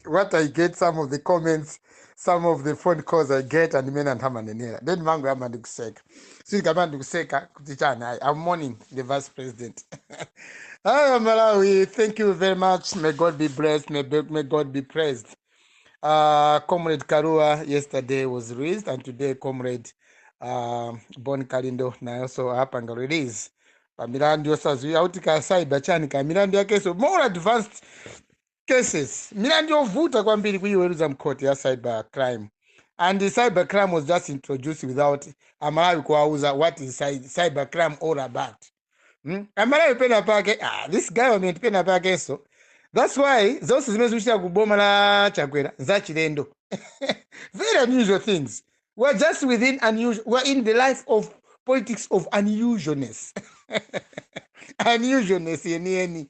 What I get, some of the comments, some of the phone calls I get, and mmene anthu amanenera, then mangu yamba ndikuseka. Silikamba ndikuseka kuti chani? I'm mourning the vice president. Ah, Malawi, thank you very much. May God be blessed. May God be praised. Comrade Karua yesterday was released, and today Comrade Bon Kalindo nayenso apanga release pamilandu yosadziwika kuti ka cyber chani, ka milandu yakenso more advanced cases, milandu yovuta kwambiri kuiweruza mkhoti ya cyber crime. And the cyber crime was just introduced without Amalawi kuwauza what is cyber crime all about. Amalawi pena pake, ah, this government pena pakenso, that's why zonse zimene zikuchitika ku boma la Chakwera zachilendo, very unusual things. We're just within unusual, we're in the life of politics of unusualness, unusualness yeniyeni.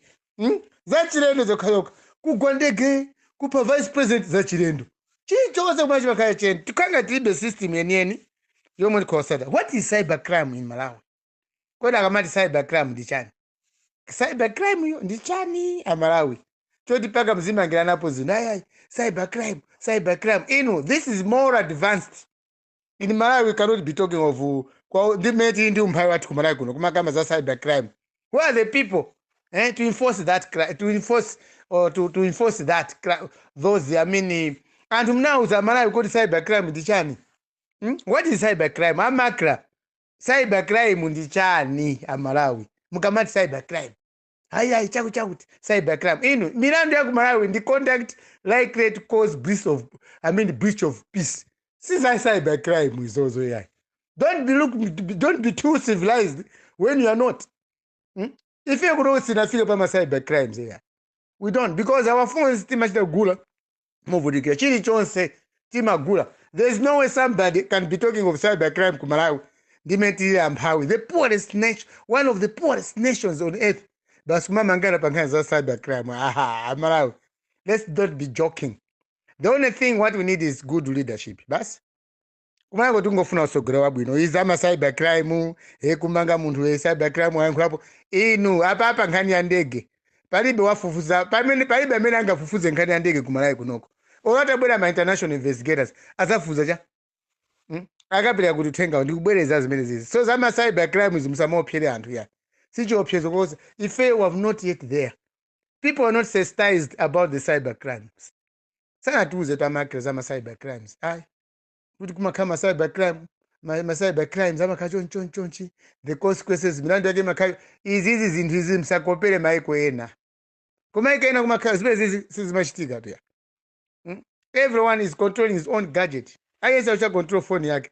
Zachilendo zokhayokha, kugwa ndege, kupha vice president, zachilendo. Chilichonse kumene chimakhala cheni, tikhanga tilibe system yeniyeni yomwe tikhosata. What is cyber crime in Malawi? Kodi akamati cyber crime ndi chani? Cyber crime yo ndi chani, Amalawi? Choti paka mzimangiranapo zinthu, ayayi, cyber crime, cyber crime. Inu, this is more advanced. In Malawi we cannot be talking of ndimene tili ndi umphawi wathu ku Malawi kuno, kumakamba za cyber crime. Who are the people, to enforce that to enforce or to enforce that those, I mean, anthu mnauza Malawi kuti cyber crime ndi chani? What is cyber crime, amakra? Cyber crime ndi chani, Amalawi? Mukamati cyber crime, hayi hayi, chaku chakuti cyber crime. Inu, milandu ya ku Malawi ndi conduct likely to cause breach of, I mean, breach of peace. Siza cyber crime izozo yayi. Don't be too civilized when you are not. Ife kuno sinafike pama cyber crimes ya. We don't, because our phones timachita kugula movutikira, chilichonse timagula. There is no way somebody can be talking of cyber crime ku Malawi ndimene tili amphawi, the poorest nation, one of the poorest nations on earth, basi kumamangana pa nkhani za cyber crime. Aha, Malawi, let's not be joking. The only thing what we need is good leadership, basi. Kumayako tingofuna usogolera wabwino. Izi ama cyber crime, he, kumanga munthu, he, cyber crime wayankhulapo. Inu, apapa nkhani ya ndege palibe wafufuza pamene, palibe amene angafufuze nkhani ya ndege kumalawi kunoko. Olatabwera ma international investigators azafufuza cha? Akapita kuti uthenga ndikubwereza zimene zizi. So zama cyber crime zimusamaopsere anthu ya, sichiopsezo koza. Ife we have not yet there. People are not sensitized about the cyber crimes. Sanatiuze pamakre zama cyber crimes ayi, kuti kumakhala ma cyber crime, ma cyber crimes amakhala chonchi chonchi chonchi, the consequences, milandu yake imakhala izizi. Zinthu izi msakopere maiko ena. Kumaiko ena kumakhala zimene zizi sizimachitika tuya. Everyone is controlling his own gadget. Ayesa ucha control phone yake.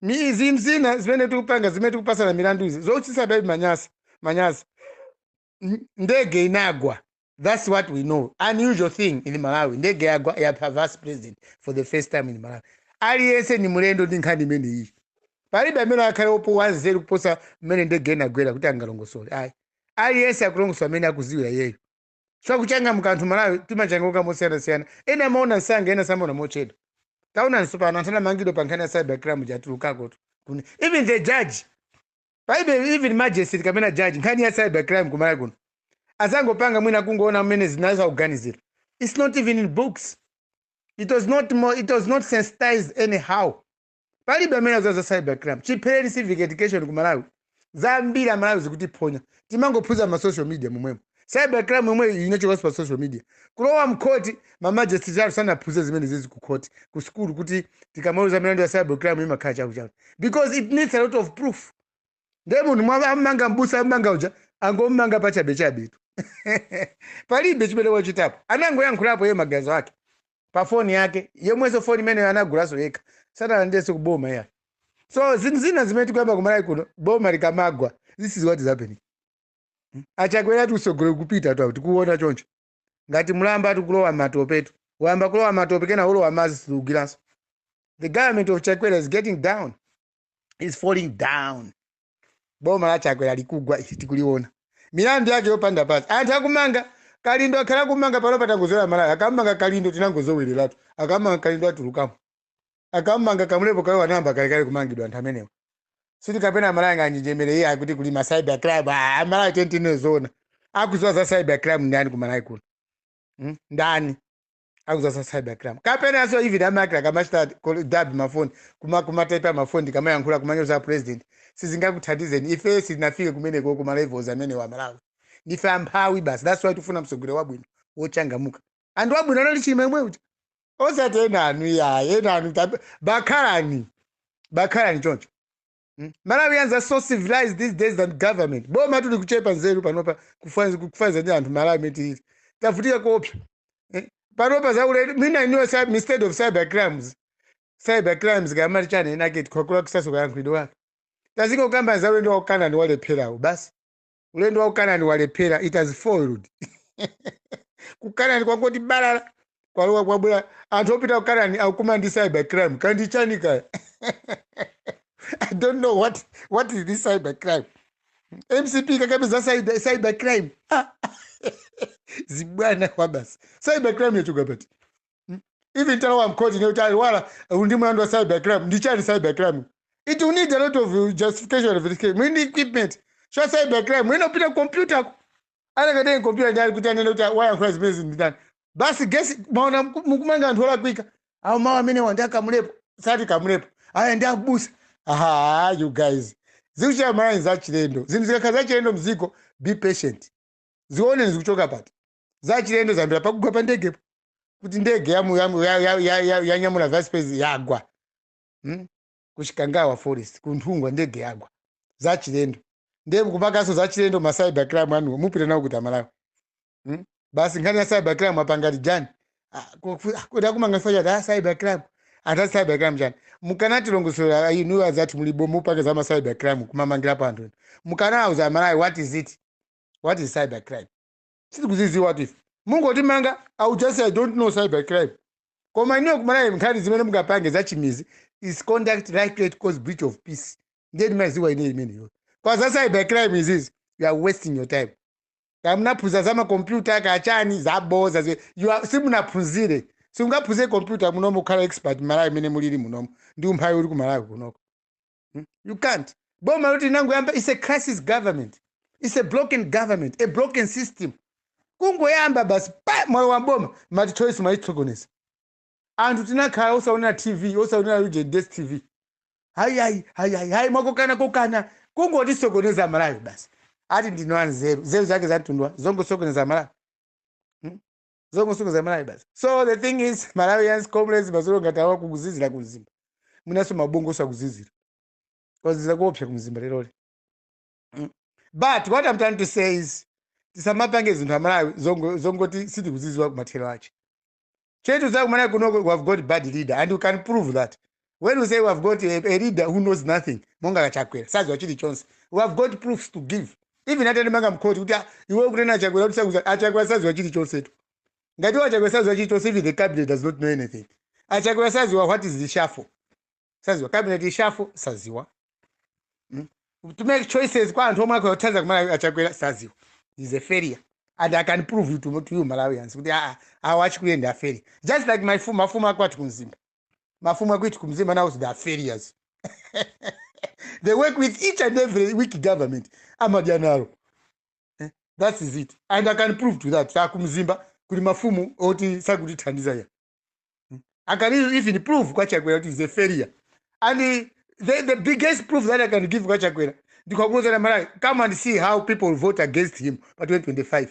Izi mzina zimene tikupanga, zimene tikupasana milandu izi zochitisa baby manyasa manyasa. Ndege inagwa, that's what we know. Unusual thing in Malawi, ndege yagwa, yapha vice president for the first time in Malawi. Aliyense ni mlendo ndi nkhani imene iyi. Palibe amene akhale opo wanzeru kuposa mmene ndege inagwera kuti angalongosole, ayi. Aliyense akulongosola amene akuziwira yeyo. So kuchangamuka, anthu Malawi timachangamuka mosiyanasiyana. Ena amaona msanga, ena samaona mochedwa. Taona pano anthu anamangidwa pa nkhani ya cyber crime jatulukako kune. Even the judge palibe, even magistrate kapena judge, nkhani ya cyber crime kumalawi kuno azangopanga mwina kungoona mmene zinaweza kuganizira. It's not even in books. It was not more, it was not sensitized anyhow. Palibe amene azaza cyber crime. Chiphereni civic education ku Malawi, zambiri Amalawi zikutiphonya, timangophunzira ma social media momwemo. Cyber crime yomwe inachokanso pa social media. Kulowa mkhoti, ma magistrate athu sanaphunzire zimene zizi ku khoti, ku sukulu, kuti tikamauza milandu ya cyber crime imakhala chaku chaku, because it needs a lot of proof. Ndiye munthu mwa amanga mbusa, amanga uja, angomanga pachabechabetu, palibe chimene wachitapo. Anangoyankhulapo iye maganizo ake pa foni yake yomwenso foni imeneyo anagulaso yekha, sanalandirenso kuboma ya. So zinthu zina zimene tikuyamba kumalawi kuno, boma likamagwa, this is what is happening. Achakwera ati usogole kupita tu, tikuona choncho ngati mulamba tikulowa matopetu, wayamba kulowa matope, kena ulowa mazi, siugiranso. The government of Chakwera is getting down, is falling down. Boma la Chakwera likugwa, ife tikuliona milandu yake yopanda pasi. Anthu akumanga Kalindo, akhala kumanga pano patangozera Malawi. Akamanga Kalindo, tinangozowereratu. Akamanga Kalindo, atulukamo. Akamanga Kamulepo kawe, wanayamba kalekale kumangidwa anthu amenewa. Siti kapena Malawi nganjenjemere iye akuti kuli ma cyber crime. Ah, Malawi tentine zona akuziwa za cyber crime ndani kumalawi kuno? Ndani Akuzasa cyber crime kapenanso even a MACRA kamachita dabi mafoni, kumataipa mafoni, kamayankhula kumanyoza president, sizingakuthandizeni. Ife sitinafike kumeneko kuma levels amene wa Malawi. Ndife amphawi basi. That's why tifuna msogolero wabwino wochangamuka. Anthu wabwino anali Chilima imwe uja, osati enanu ya enanu. Bakhalani, bakhalani choncho. Malawians are so civilized these days than government. Boma tuli kuchepa nzeru panopa kufanza ndi anthu Malawi metili tavutika kuopsa. Eh, panopa zaulendo mina iniwo instead of cyber crimes, cyber crimes kamati chani inake tikhokola kusaso kayankhulidwe wake tazingokamba za ulendo wa kukanani walepherawo basi. Ulendo wa kukanani walephera, it has failed. Kukanani kwangoti balala kwalowa kwabwera anthu opita kukanani akuma ndi cyber crime kandi chani kaya. I don't know what is this cyber crime. MCP kakapeza cyber crime. Ah. Zibwana kwa basi. Cyber crime yachoka pati? Even talowa mkhoti nekuti wala ndi mlandu wa cyber crime. Ndi chani cyber crime? It will need a lot of justification and verification. We need equipment. So cyber crime inopita computer ko. Anakatenge computer ndi ali kuti anene kuti wayankhula zimene ndi ndani. Basi gesi maona mukumanga anthu olakwika. Awo mawu amene wandi akamulepo. Sati kamulepo. Aya ndi abusa. Aha, you guys. Zikuchita malaini za chilendo. Zinthu zikakhala za chilendo mziko, be patient. Zione zikuchoka pati. Za chilendo zambira pakugwa pa ndegepo. Kuti ndege yamu yamu ya ya ya ya yanyamula vice president yagwa. Kuchikangawa forest, kunthungwa ndege yagwa. Za chilendo. Ndiye kupakaso za chilendo ma cyber crime anu mupita nawo kuti amalawi. Basi nkhani ya cyber crime apangati jani. Ah, kuti akumanga chifukwa chati ah, cyber crime. Anthu a cyber crime chani. Mukanatilongosolera inu azati muli mupake za ma cyber crime kumamangirapo anthu. Mukanauza amalawi what is it? What is cyber crime? Sitikuziziwa tu ife. Mungotimanga, I will just say I don't know cyber crime. Koma iniyo kumalawi nkhani zimene mungapange za chimizi is conduct likely to cause breach of peace. Ndiye ndimaziwa ine imeneyo. Kwa za cyber crime izizi, you are wasting your time. Kamunaphunzira za makompyuta kachani zaboza simunaphunzire. Simungaphunzire kompyuta munomo kukhala expert Malawi imene mulili munomo ndi umphawi uli ku Malawi kunoko. You can't. Boma kuti nangoyamba is a crisis government. It's a broken government, a broken system. Kungoyamba basi pa moyo wa boma mati choice mwaitsokoneza. Anthu tinakhala osaonera TV, osaonera uje DSTV. Hayi hayi hayi hayi hayi mwakokana kokana kungotisokoneza Malawi basi. Ati ndino anzeru, nzeru zake zatundwa zongosokoneza Malawi. Zongosokoneza Malawi basi. So the thing is, Malawians, comrades, mazolo ngati awa kukuzizira kumzimba. Munaso mabongo osakuzizira. Kwazizira kuopsa kumzimba leroli. But what I'm trying to say is tisamapange zinthu amalawi zongoti sitikuziziwa kumathero ache. Chetu za kumalawi kunoko, we have got bad leader and we can prove that. When we say we have got a leader who knows nothing, monga kachakwera, saziwa chilichonse. We have got proofs to give. Even atende manga mkhoti kuti ah, iwe kunena Chakwera kuti sakuza achakwera saziwa chilichonse tu. Ngati achakwera saziwa chilichonse, even the cabinet does not know anything. Achakwera saziwa what is the shuffle. Saziwa cabinet reshuffle saziwa. To make choices kwa anthu omwe akuthandiza kumalawi achakwera saziwa. He's a failure. And I can prove it to you Malawians kuti ah awa achikuyenda a failure. Just like my mafumu akwati kumzimba. Mafumu akwati kumzimba now they are failures. They work with each and every weak government. Amadya. Eh, that is it. And I can prove to that. Sakumzimba kuli mafumu oti sakutithandiza ya. I can even prove kwa Chakwera kuti is a failure. And the biggest proof that I can give kwa Chakwera ndikwakuuza Malawi, come and see how people vote against him pa 2025.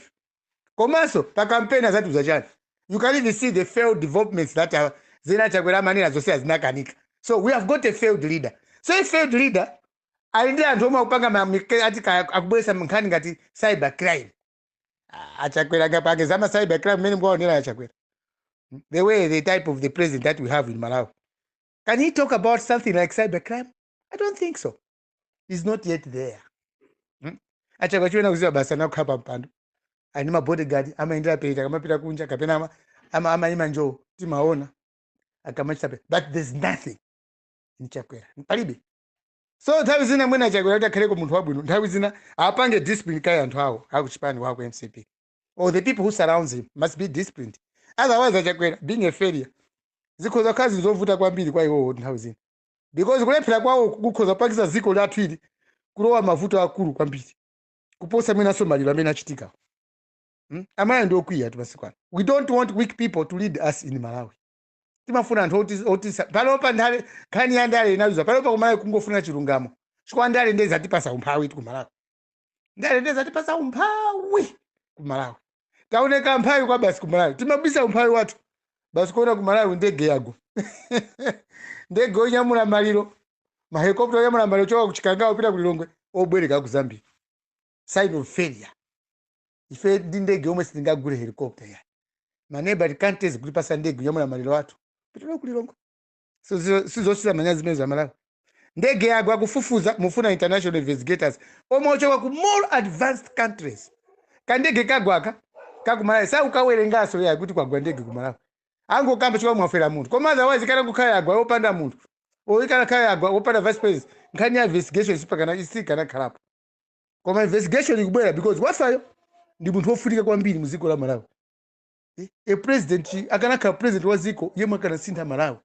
Komanso pa campaign azatiuza chani. You can even see the failed developments that are zina Chakwera manena zonse azinakanika. So we have got a failed leader. So a failed leader ali ndi anthu omwe akupanga ati akubweretsa nkhani ngati cyber crime. Ah, achakwera ngapange zama cyber crime mmene mukuwaonera achakwera. The way the type of the president that we have in Malawi. Can he talk about something like cyber crime? I don't think so. He's not yet there. Achakwera chiwena kuziwa basa nakukhala pa mpando. Ani ma bodyguard amaendera peta kamapita kunja kapena ama ama njoo timaona akamachita but there's nothing in Chakwera. Palibe. So nthawi zina mwina Chakwera kuti akhaleko munthu wabwino, nthawi zina apange discipline kaya anthu awo akuchipani wako MCP. Or the people who surrounds him must be disciplined. Otherwise Chakwera being a failure zikhoza kukhala zinthu zovuta kwambiri kwa iwowo nthawi zina. Because kulephera kwawo kukhoza kupangisa dziko lathu ili kulowa mavuto akulu kwambiri kuposa mwinanso maliro amene achitika. Amalawi ndi okwiya tu masiku ano. We don't want weak people to lead us in Malawi. Timafuna anthu otisa panopa. Ndale, nkhani ya ndale inaluza panopa kumalawi. Kungofuna chilungamo, chifukwa ndale ndiye zatipasa umphawi ku Malawi. Ndale ndiye zatipasa umphawi ku Malawi. Taoneka mphawi kwa basi ku Malawi. Timabisa umphawi wathu basi. Kuona ku Malawi ndege yagwa, ndege onyamula maliro, ma helicopter onyamula maliro choka kuChikangawa kupita ku Lilongwe, obwereka ku Zambia. Sign of failure. Ife ndi ndege yomwe sitingagule helicopter ya ma neighboring countries kutipasa ndege yonyamula maliro athu pitira ku Lilongwe. Sizosisa manyazi zimene za Malawi. Ndege yagwa, kufufuza mufuna international investigators omwe ochoka ku more advanced countries. Kandege kagwaka kakumalawi saukawerengaso ya kuti kwagwa ndege kumalawi, angokamba chifukwa mwafera munthu. Koma otherwise kana kukhala yagwa wopanda munthu, or kana khala yagwa wopanda vice president, nkhani ya investigation sipakana isikanakhalapo. Koma investigation ikubwera because wafayo ndi munthu wofunika kwambiri mu dziko la Malawi. A president akanakhala president wa dziko yemwe akanasintha Malawi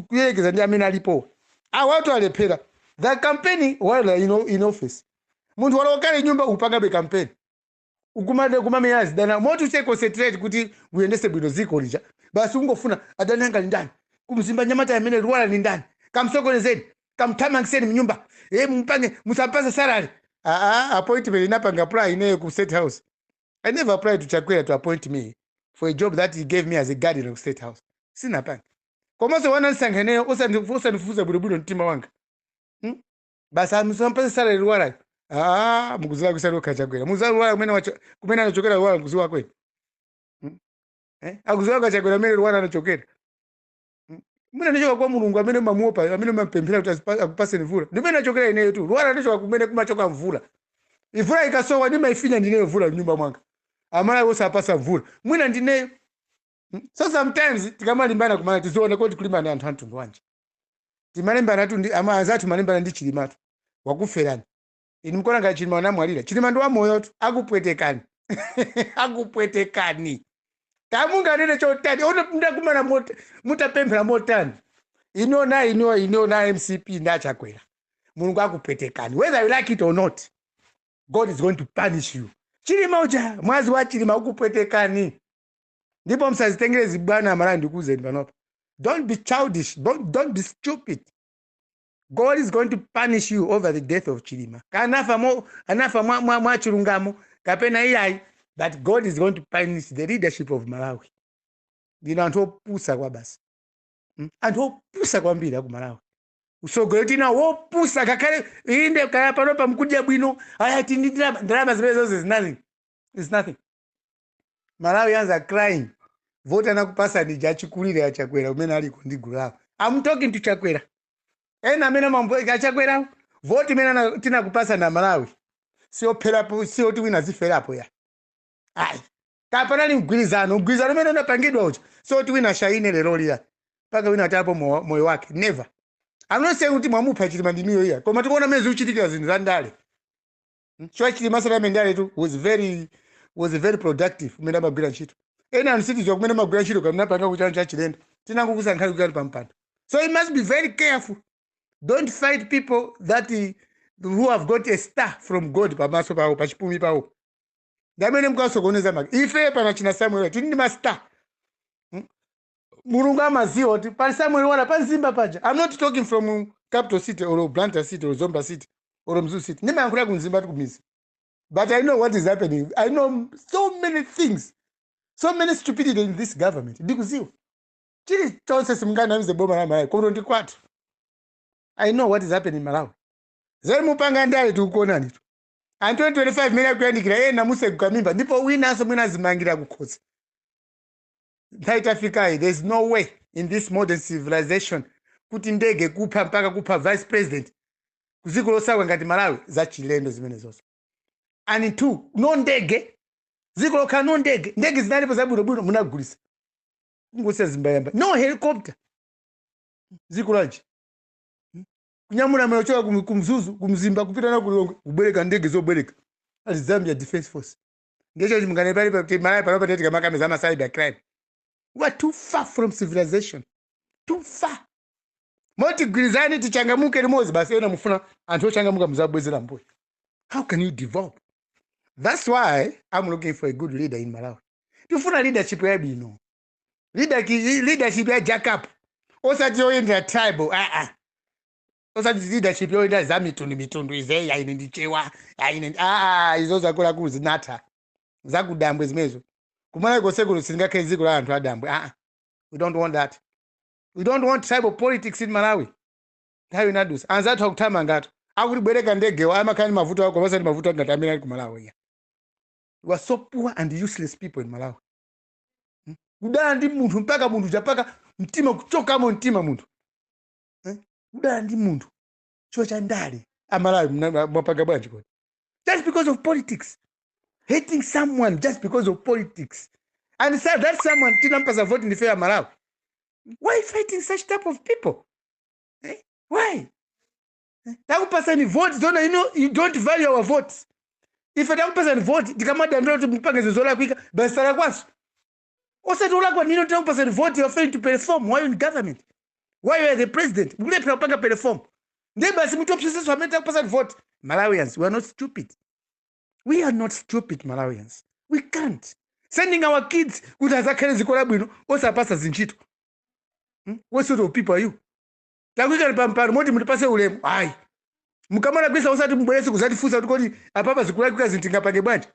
kuyerekeza ndi amene alipo awatu alephera. The campaign while in office, munthu walokale nyumba upangabe campaign, ukumade kumamenya azidana moti use concentrate kuti uyendese bwino dziko lija. Basi, ungofuna adani anga ni ndani kumzimba, nyamata amene Lwara ni ndani, kamsokonezeni, kamthamangiseni mnyumba, e mumpange musampase salary. Aa, appointment inapanga apply ineyo ku State House. I never applied to Chakwera to appoint me for a job that he gave me as a guardian of State House. Sinapanga. Komanso wanandisankha ineyo usandifufuza bwinobwino mtima wanga, Basi musampase salary Lwara. Ah, mukuzila kusali Chakwera muzala Lwara kumene kumene anachokera Lwara mkuziwa kwenu, Eh? Akuziwa kwa Chakwera amene Lwara anachokera, Mwina anachoka kwa Mulungu amene mamuopa, amene mampemphera kuti akupaseni mvula. Ndimene achokera ineyo tu. Lwara anachoka kumene kumachoka mvula. Imvula ikasowa ndimaifinya ndineyo mvula mnyumba mwanga. Amalawi osapasa mvula mwina ndineyo. So sometimes tikamalimbana kumana tizione kuti kulimbana anthu amtundu wanji. Timalimbana tu ndi ama anzathu, malimbana ndi Chilimatu wakuferani inu. Mkona ngati Chilima anamwalira, Chilima ndi wamoyo tu. Akupwetekani, akupwetekani. Kamunganene chotani ono ndakumana mutapemphera motani ino na ino ino na MCP ndachakwera. Mulungu akupwetekani whether you like it or not. God is going to punish you. Chilima uja, mwazi wa Chilima ukupwetekani. Ndipo msazitengere zibwana. Amala ndikuuzeni panopa, don't be childish, don't be stupid. God is going to punish you over the death of Chilima. Kanafa mo anafa mwa chilungamo kapena iyayi, but God is going to punish the leadership of Malawi. Ndino anthu opusa kwa basi. Anthu opusa kwambiri aku Malawi. Usogolero tina wopusa. Kakhale inde kaya panopa mkudya bwino, aya tindi ndalama, ndalama zimene zonse is nothing, is nothing. Malawians are crying. Vote anakupasa ni jachikulire ya Chakwera kumene aliko ndi gulu lawo. I'm talking to Chakwera. Ena amene mambo achakwera, vote imene tinakupasa na Malawi siopherapo, sioti wina ziferapo ya ayi. Kapanali mgwirizano, mgwirizano umene unapangidwa uja sioti wina shaine lero liya mpaka wina atapo moyo wake. Never. I'm not saying kuti mwamupha Chilima ndiniyo iya, koma tikuona mmene zikuchitikira zinthu za ndale. Chifukwa Chilima saname ndale tu, was very productive kumene amagwira ntchito. Ena anthu sitidziwa kumene amagwira ntchito, kamene apanga kuchana cha chilendo tinangokusankhali kukali pampando. So you must be very careful. Don't fight people that who have got a star from God pamaso pawo, pachipumi pawo. Ndamene mukasokoneza maka ife pana china Samuel tili ndi ma star. Mulungu amaziwa kuti pali Samuel wala panzimba paja. I'm not talking from Capital City or Blantyre City or Zomba City or Mzuzu City. Ndimayankhula kumzimba tikumizi, but I know what is happening. I know so many things, so many stupidity in this government. Ndikuziwa chilichonse. Simunganamize boma la Malawi, kuno ndi kwathu. I know what is happening in Malawi. Zeri mupanga ndale tikukuonani tu. And 2025 mene akuyandikira, ena museguka mimba, ndipo winanso mwina azimangira kukhosi. Nthawi itafikayi, there is no way in this modern civilization kuti ndege kupha mpaka kupha vice president kuziko losauka ngati Malawi. Zachilendo zimene zonse. And two, no ndege, ziko lokhala no ndege. Ndege zinalipo zabwinobwino, munagulisa kungusiya zimbayamba. No helicopter, ziko lanji? Kunyamula moyo choka kumzuzu, kumzimba kupita na kulilongwe, kubwereka ndege zobwereka ali Zambia Defense Force. Ndicho chimungane pali kuti Malawi panopa tetika makame za cyber crime. We are too far from civilization, too far. Motigwirizani tichangamuke limodzi basi. Ena mufuna anthu ochangamuka muzabwezera mbuyo. How can you develop? That's why I'm looking for a good leader in Malawi. Tifuna leadership yabwino, leadership ya jackup, osati yoyendera tribal. Aa, osati leadership yoyendera za mitundu mitundu izeya, ine ndichewa, ine aa, izo zakuluakulu zinatha, zakudambwe zimenezo. Kumalawi konsekuno silingakhale dziko la anthu adambwe. Aa, we don't want that. We don't want tribal politics in Malawi. Nthawi inadusa. Anzathu akuthamangatu, akuti bwereka ndegewo, amakhala ndi mavuto ako, pasati mavuto ngati amene ali ku Malawi ya. We are so poor and useless people in Malawi. Kudana ndi munthu mpaka munthu chapaka mtima kuchokamo mtima munthu, eh? Kudana ndi munthu chifukwa cha ndale. Amalawi, mwapanga bwanji kodi? Just because of politics, hating someone just because of politics, and so that someone tinampasa vote ndife ya Malawi. Why fighting such type of people, eh? Why? Takupasani vote zona ino, you don't value our votes. Ife takupasani vote, tikamadandula kuti mupange zinthu zolakwika, basi talakwaso, osati olakwa nino. Takupasani vote, you are failing to perform. Why you in government? Why you are the president? Mukulephera kupanga perform, ndiye basi mutopseseso amene takupasani vote. Malawians, we are not stupid. We are not stupid, Malawians. We can't sending our kids kuti azakhale dziko labwino osapasa zintchito. What sort of people are you? Takuikani pampano moti mutipase ulemu. Ayi, mukamalakwisa usati mubwerese kuzatifunsa kuti kodi apapa zikulakwika zinthu tingapange bwanji?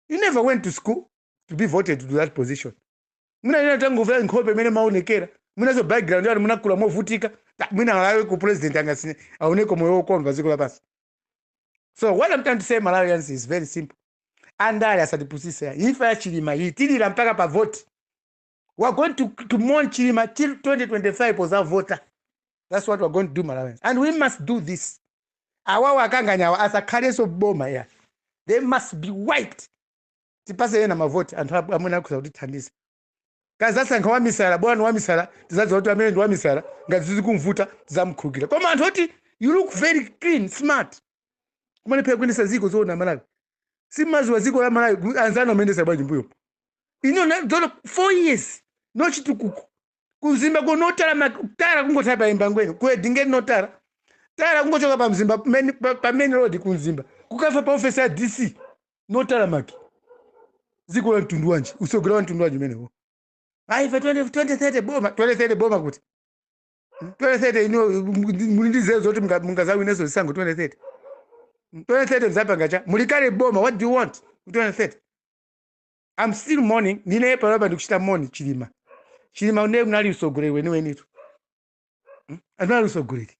You never went to school to be voted to that position. Mwina tangomvera nkhope imene maonekera, mwinazo background yanu, munakula movutika. Mwina alawe ku president angasine aoneko moyo wokondwa dziko lapansi. So what I'm trying to say, Malawians, is very simple. Andale asatipusise. Imfa ya Chilima iyi tilira mpaka pa vote. We are going to mourn Chilima till 2025 pozavota. That's what we're going to do, Malawians, and we must do this. Awawo akanganyawa asakhalenso boma ya. They must be wiped. Tipase ena mavoti, anthu amene akhuza kutithandiza. Kazasankha wamisala bwana, wamisala tizadziwa kuti amene ndi wamisala. Ngati zizikumvuta tizamkhulukira, koma anthu oti you look very clean, smart, kumalephera kuyendesa ziko zoona. Malawi, simaziwa ziko la Malawi anzanu amayendesa bwanji mbuyo ino zono 4 years no chitukuko. Kumzimba kunotala tara kungothala pa Embangweni kuedingeni, notara tara kungochoka pa Mzimba pa main road kumzimba kukafa pa office ya DC, notara maki. Ziko la mtundu wanji? Usogera wa mtundu wanji umenewo? Aife 2030 boma, 2030 boma kuti 2030 ino muli ndi zezo zoti mungazawineso zisango 2030. 2030 mzapanga cha mulikale boma. What do you want 2030? I'm still mourning. Ndine panopa ndikuchita mourn Chilima. Chilima une unali usogoleri weniwenitu. Anali usogoleri.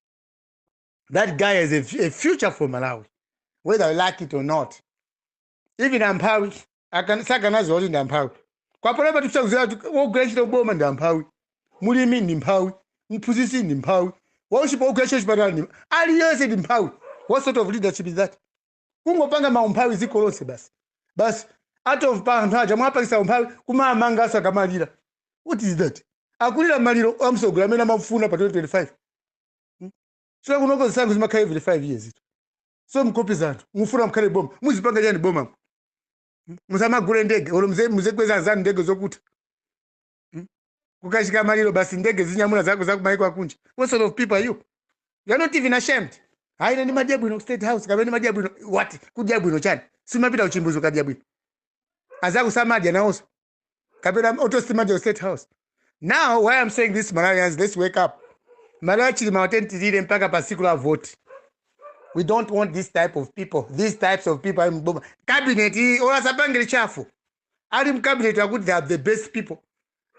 That guy has a future for Malawi, whether I like it or not. Even amphawi sakanaziwa kuti ndi amphawi. Kwapanopa tikusakuziwa kuti wogwira ntchito boma ndi amphawi, mulimi ndi mphawi, mphunzitsi ndi mphawi, wauchipa wogwira ntchito chipatala ndi aliyense ndi mphawi. What sort of leadership is that? Kungopanga maumphawi dziko lonse basi basi. Out of pa anthu aja mwapangisa umphawi, kumamangaso akamalira. What is that? Akulira maliro amsogolo amene amafuna pa 2025. So kunoko zisankho zimakhala every 5 years ito. So mkopi anthu mufuna mukhale boma, muzipanga chani boma? Musamagule ndege olo muzekweza anzanu ndege zokuta. Kukachika maliro basi ndege zinyamula zako zakumaiko akunja. What sort of people are you? You are not even ashamed. Hayi, ine ndimadya bwino ku State House kapena ndimadya bwino. What? Kudya bwino chani? Simapita kuchimbuzi ukadya bwino? Azako samadya nawonso kapena otosimadya ku State House? Now, why I'm saying this, Malawians, let's wake up. Malawi, Chilima watentilire mpaka pa siku la vote. We don't want this type of people, these types of people ali mboma, cabinet iyi. Olasapangire chafu ali mcabinet akuti they are the best people.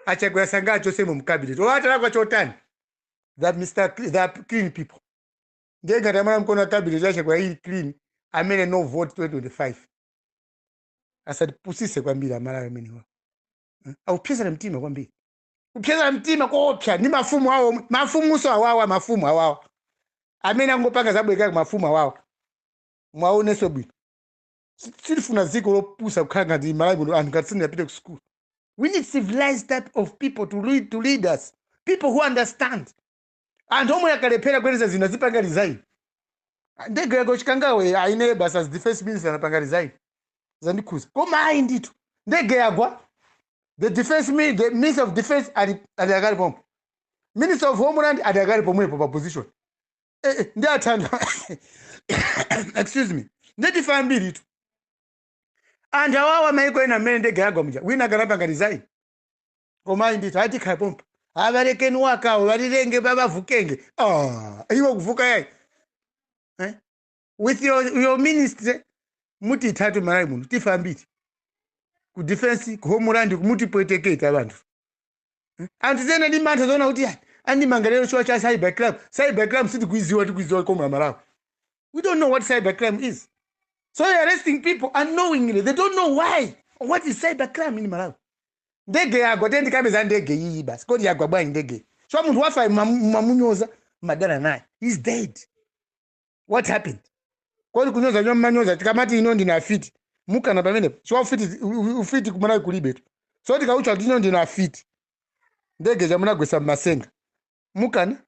Achakwera sangaa chosemo mcabinet olatalakwa chotani? That Mr. They are clean people. Ndiye ngati amala mkono wa cabinet achakwera ili clean, amene no vote 2025. Asatipusise kwambiri Amalawi amenewa. Akupyezana mtima kwambiri, kupyezana mtima koopsa ndi mafumu awo omwe. Mafumunso awawa, mafumu awawa amene angopanga zabwekera, mafumu awawa mwaonenso bwino. Sitifuna dziko lopusa kukhala ngati Malawi muno, anthu ngati sindinapite ku school. We need civilized type of people to lead us, people who understand. Anthu omwe akalephera kuyendetsa zinthu azipanga resign. Ndege yako Chikangawe aine basa as defense minister anapanga resign, zandikhuza. Koma ayi ndithu, ndege yagwa, the minister of defense ali akali pomwe, minister of homeland ali akali pomwepo pa position. Ndi athanda, excuse me, ndetife ambiri tu. Anthu awawa, maiko ena mmene ndege yagwa muja, wina akanapanga resign. Koma ayi ndithu, atikhala pompa, abalekeni wakawo balilenge babavukenge. Ah, iwe kuvuka yayi, eh? With your ministry muti itatu Malawi muno tifa ambiri ku defense, ku homeland, kumutipweteketa abantu. Eh? Anthu zena ndi mantha zoona kuti ayi, andimanga lero chiwa cha cyber crime. Cyber crime sitikuiziwa, tikuiziwa komwe Malawi. We don't know what cyber crime is, so you're arresting people unknowingly. They don't know why or what is cyber crime in Malawi. Ndege yagwa, tendikambe za ndege iyi basi. Kodi yagwa bwanji ndege? So munthu wafa, mamunyoza, madana naye, he's dead. What happened? Kodi kunyoza nyo mmanyoza, tikamati ino ndine afiti, mukana pamenepo? Chiwa ufiti, ufiti kumalawi kulibe tu. So tikaucha kuti ino ndine afiti, ndege chamunagwesa mmasenga, mukana?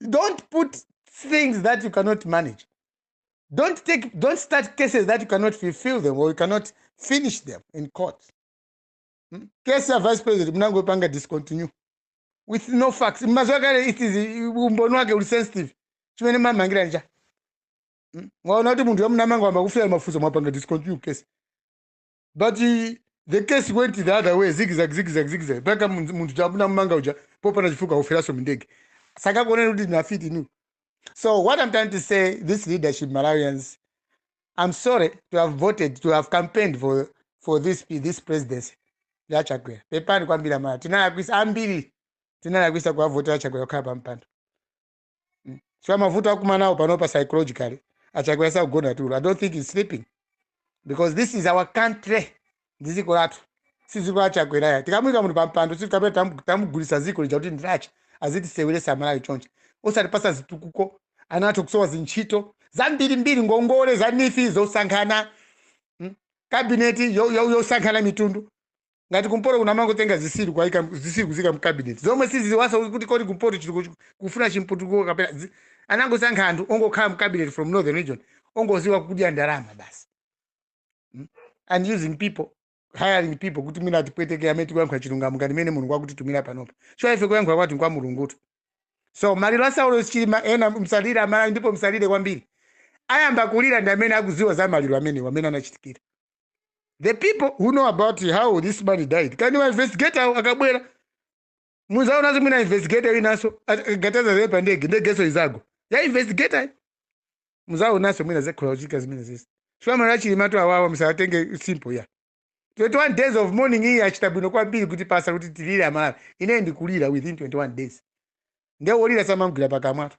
Don't put things that you cannot manage. Don't start cases that you cannot fulfill them or you cannot finish them in court. Case ya vice president munangopanga discontinue with no facts. Mazuva kale it is umboni wake uli sensitive. Chimene mamangira nja, Mwaona kuti munthu wamunamanga wamba kufira mafunso, mwapanga discontinue case, but the case went the other way, zigzag, zigzag, zigzag, mpaka munthu chamunamumanga uja popanda chifukwa kufiraso mindege. Saka kuoneni kuti ndinafiti nu. So what I'm trying to say, this leadership, Malawians, I'm sorry to have voted, to have campaigned for this presidency yaChakwera. Pepani kwambiri Amalawi, tinalakwisa ambiri, tinalakwisa kuwavotera Chakwera kukhala pampando. So mavuto akumanawo panopa psychologically, aChakwera sakugona tulo. I don't think he's sleeping, because this is our country. Ndi dziko lathu, si dziko la Chakwera ya. Tikamuyika munthu pampando, sitikapita tamugulisa dziko lija kuti ndilache azitisewelesa Amalawi choncho, osatipasa zitukuko, ana athu kusowa zintchito zambirimbiri, ngongole za NEEF zosankhana, Cabinet yosankhana mitundu. Ngati kumpoto kunamangotenga zisilu kwaika zisilu kuzika mcabinet, zomwe siziwasa kuti kodi kumpoto chili kufuna chimputuko kapena anangosankha anthu ongokhala mcabinet from northern region, ongoziwa kudya ndalama basi. And using people, hiring people kuti mwina atipweteke amene tikuyankhula chilungamo ngati mene Mulungu akutitumira panopa. So ife kuyankhula kwathu kwa Mulungutu. So maliro a Saulos Chilima, ena msalire Amalawi, ndipo msalire kwambiri. Ayamba kulira ndi amene akuziwa za maliro amenewo amene anachitikira, the people who know about how this man died. Kani wa investigator akabwera, muzaonazo mwina investigator winanso gataza zepa ndege, ndegeso izagwa ya investigator. Muzaonaso mwina zakhola kuchitika zimene zisi. So maliro aChilima tu awawa musatenge simple ya 21 days of mourning. Iyi achita bwino kwambiri kuti pasa kuti tilire Amalawi. Ine ndikulira within 21 days. Ndiye wolira samamgwira pakamwatu.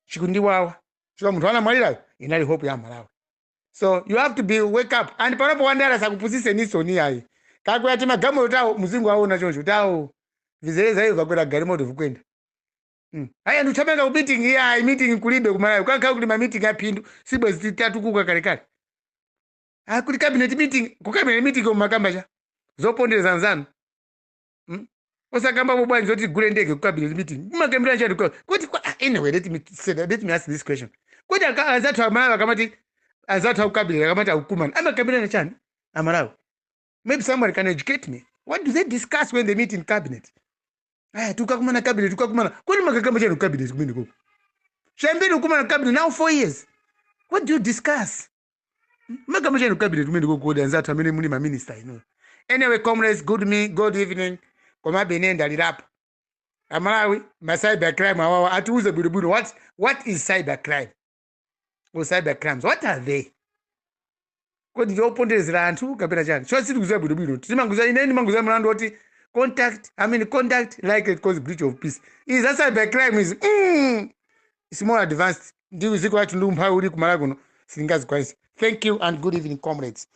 Chikundiwawa chifukwa munthu anamwalirayo inali hope ya Malawi. So you have to be wake up. And panopo wandala sakupusise nisoni yayi. Kakwera timagamoto tawo, muzingu aona choncho tawo vizereza iyo, vakwera galimoto vikwenda. Aya ndichamanga ku meeting iya, meeting kulibe kumalawi. Kakhala kuti ma meeting aphindu, sibwezi tatukuka kalekale. Ah, kuli cabinet meeting, ku cabinet meeting kumakamba cha zopondereza nzanu. Osakamba bwanji zoti gule ndege ku cabinet meeting? Kumakambira chati kuti anyway, let me say that, let me ask this question: kuti anzathu Amalawi akamati, anzathu aku cabinet akamati akukumana, amakambirana chani Amalawi? Maybe somebody can educate me. What do they discuss when they meet in cabinet? Aya tukakumana cabinet, tukakumana kodi makakamba chani ku cabinet kumene koko? Chambiri kukumana cabinet now 4 years, what do you discuss? Makamba chani ku cabinet kumene koko kodi, anzathu amene muli maminister inu? Anyway, comrades, good me good evening. Komabe ine ndalirapo Amalawi. Ma cyber crime awawa atiuze bwinobwino what is cyber crime or cyber crimes. What are they? Kodi ndioponderezera anthu kapena chani? So sitikuziwa bwinobwino. Timanguza, ine ndimanguza mlandu woti contact, I mean, conduct like it cause breach of peace. Is that cyber crime? Is it's more advanced. Ndi ziko lathu ndi umphawi uli kumalawi kuno, silingazikwanisa. Thank you and good evening, comrades.